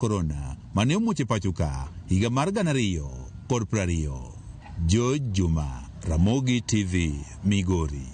Korona mane omuoch e pacho ka higa mar 2020. George Juma, Ramogi TV, Migori.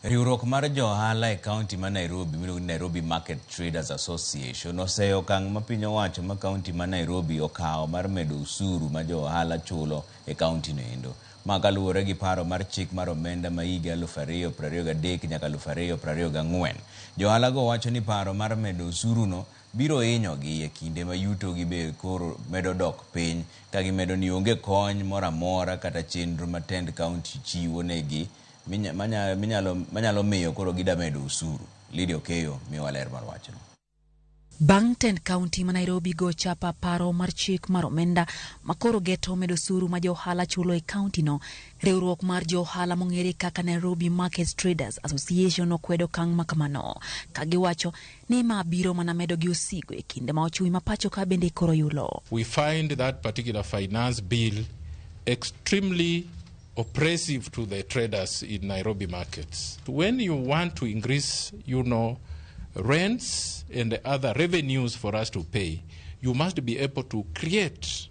Riwruok mar jo ohala e kaunti ma Nairobi miluongo ni Nairobi Market Traders Association oseyo okang' ma piny owacho ma kaunti ma Nairobi okawo mar medo osuru ma jo ohala chulo e kaunti no endo. Ma kaluwore gi paro mar chik mar omenda ma higa 2023 nyaka 2024. Jo ohala go wacho ni paro mar medo osuru no biro hinyogi e kinde ma yuto gi be koro medo dok piny, ka gimedo ni onge kony moro amora kata chenro ma tend kaunti chiwo negi manyalo miyo koro gida medo osuru. Lydia Okeyo miyowa ler mar wachno. Bang' tend kaunti ma Nairobi go chapa paro mar chik mar omenda makoro geto medo osuru ma jo ohala chulo e kaunti no, riwruok mar jo ohala mong'ere kaka Nairobi Market Traders Association okwedo okang' ma kamano, ka giwacho ni ma biro mana medo gi osigo e kinde ma ochumi ma pacho ka bende koro yulo. We find that particular finance bill extremely oppressive to the traders in Nairobi markets. When you want to increase rents and other revenues for us to pay, you must be able to create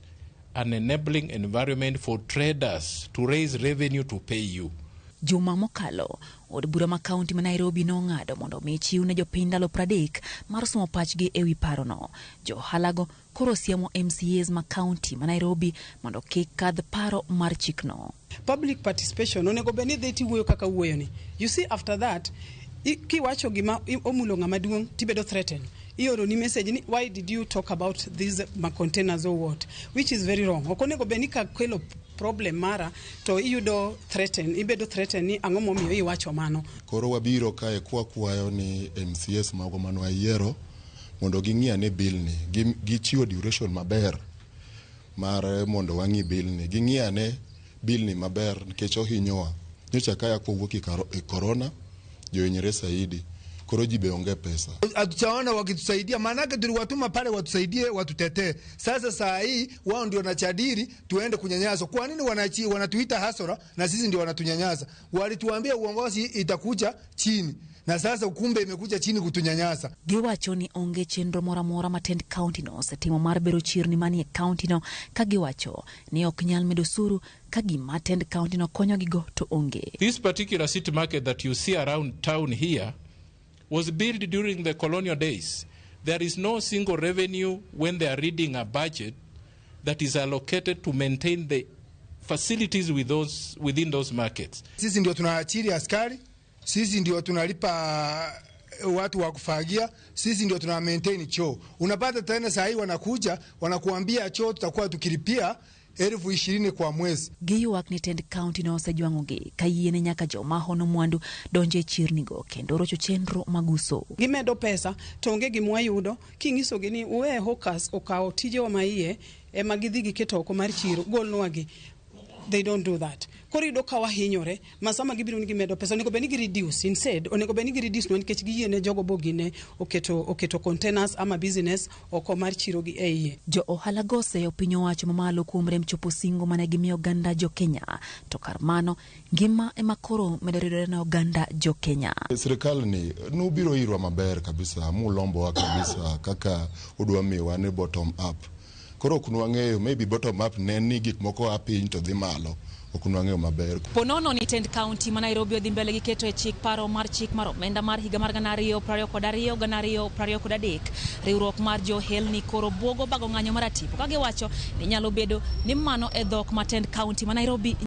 an enabling environment for traders to raise revenue to pay you. Juma mokalo, od bura ma kaunti ma Nairobi nong'ado mondo omi chiw ne jopiny ndalo 30 mar somo pachgi ewi parono. Jo ohalago koro siemo MCAs ma kaunti ma Nairobi mondo kik kadh paro mar chikno. Public participation onego bed ni dhi tiwuoyo kaka wuoyo ni. You see, after that, kiwacho gima omulo ng'ama duong' tibedo threatened. Ioro ni message ni, "Why did you talk about these ma containers or what?" Which is very wrong. Ok onego bed ni ka kelo problem mara to iyudo threaten, ibedo threaten ni ang'o momiyo iwacho mano. Koro wabiro kae kwakwayo ni MCAs mago mane wayiero mondo ging'i ane bill ni, gichiwo duration maber mar mondo wang'i bill ni. Ging'i ane bill ni maber nikech ohinyowa. Nyocha kaya kwawuok e corona, johinyre saidi. Koro ji be onge pesa. Hatujaona wakitusaidia, maanake tuliwatuma pale watusaidie, watutetee. Sasa saa hii wao ndio wanajadili tuende kunyanyaswa. Kwa nini wanatuita hustler na sisi ndio wanatunyanyasa? Walituambia uongozi itakuja chini na sasa kumbe imekuja chini kutunyanyasa. Giwacho ni onge chenro moro amora ma tend kaunti no osetimo mar bero chirni manie kaunti no, ka giwacho ni ok nyal medo osuru ka gima tend kaunti no konyogigo to onge. This particular city market that you see around town here was built during the colonial days. There is no single revenue when they are reading a budget that is allocated to maintain the facilities within those markets. Sisi ndio tunaajiri askari, sisi ndio tunalipa watu wa kufagia, sisi ndio tuna maintain choo. Unapata tena saa hii wanakuja wanakuambia choo tutakuwa tukilipia 20,000 kwa mwezi. Giywak ni tend kaunti no osejwang'ogi ka yiene nyaka joma hono mwandu donjo e chirnigo kendo rocho chenro mag uso. Gimedo pesa to onge gima wayudo. King'isogi ni uwe hawkers okawo tijewa ma iye ema gidhi giketo oko mar chiro, golnwagi. They don't do that. Koro iyudo ka wahinyore ma sama gibiro ni gimedo pesa, onego bed ni gi reduce instead, onego bed ni gi reduce nwa nikech giyiene jogo bogine oketo containers ama business oko mar chiro gi e iye. Jo ohala go oseyo piny owacho mamalo kuom rem chopo singo mane gimiyo oganda jo Kenya, to kar mano ngima ema koro medo ridore ne oganda jo Kenya. Sirikal ni nubiro irwa maber kabisa, mulombowa kabisa kaka udwa miwa ni bottom up. Koro ok nwang'eyo, maybe bottom up ne ni gik moko a piny to dhi malo. Ok nwang'eyo maber. Ponono ni tend kaunti ma Nairobi odhi mbele gi keto e chik paro mar chik mar omenda mar higa mar 2022 2023. Riwruok mar jo ohelni koro buogo bago ng'anyo mar atipo ka giwacho ni nyalo bedo ni mano e dhok ma tend kaunti ma Nairobi.